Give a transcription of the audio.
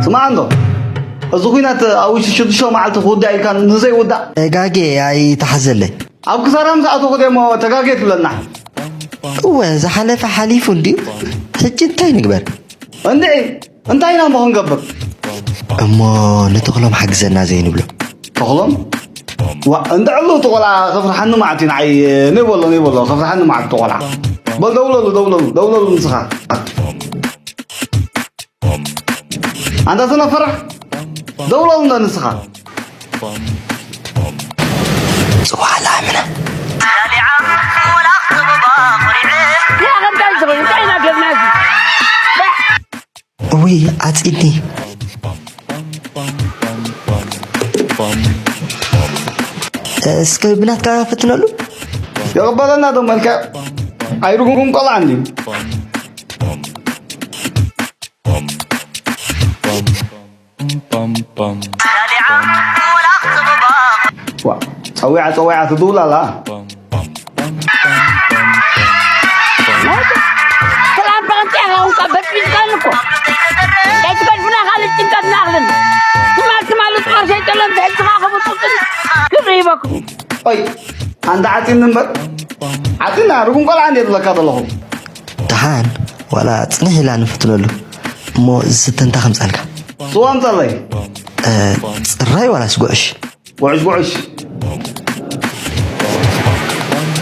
ስማዕ እንዶ፣ እዚ ኲናት ኣብ ውሽጢ ሽዱሽተ መዓልቲ ክውዳእ ኢልካ ንዘይውዳእ? ተጋጌ ኣይተሓዘለይ። ኣብ ክሳራ ምስ ኣተኹ ደሞ ተጋጌ ትብለና? እወ፣ ዝሓለፈ ሓሊፉ እንድዩ። ሕጂ እንታይ ንግበር? እንድዒ፣ እንታይ ኢና እሞ ክንገብር? እሞ ንተኽሎም ሓግዘና ዘይንብሎ? ተኽሎም? ዋ፣ እንድዕሉ እቲ ቆልዓ ከፍርሓኒ መዓት እዩ ንዓይ። ነይ በሎ፣ ነይ በሎ፣ ከፍርሓኒ መዓት እቲ ቆልዓ። በል ደውለሉ፣ ደውለሉ፣ ደውለሉ ንስኻ። ኣንታ ተነፈራሕ፣ ደውለሉ እንዶ ንስኻ። ጽዋዕ ላምና። ያ፣ ከምታይ ዝኸውን? እንታይ ኢና ጌርና እዚ? እውይ፣ ዓጺድኒ። እስከ ብናትካ ፈትነሉ። ይቕበለና ዶ መልክዕ? ኣይርጉም ቆልዓ እንድዩ። ዋ፣ ጸዊዓ ጸዊዓ ትድውል ኣላ። ሰላም በቕንጤ ኸውን ካብ በጥቢጥካን እኮ። ከይትገድፉና ካልእ ጭንቀት ንኣኽልን። ትማል ትማል ጾር ሸይጠሎም ብሕልፍኻ ከብጡጥን ክብሪ ይበኩም። ኦይ፣ ኣንታ ዓጺኒ እምበር። ዓጺና ርጉም ቆልዓ እንዴ ትብለካ ዘለኹ። ደሓን፣ ዋላ ጽንሕ ኢላ ንፍትነሉ። እሞ ዝስተ እንታይ ከምጻልካ? ስዋ ኣምጻለይ። እ፣ ጽራይ ዋላስ ጉዕሽ? ጉዕሽ፣ ጉዕሽ።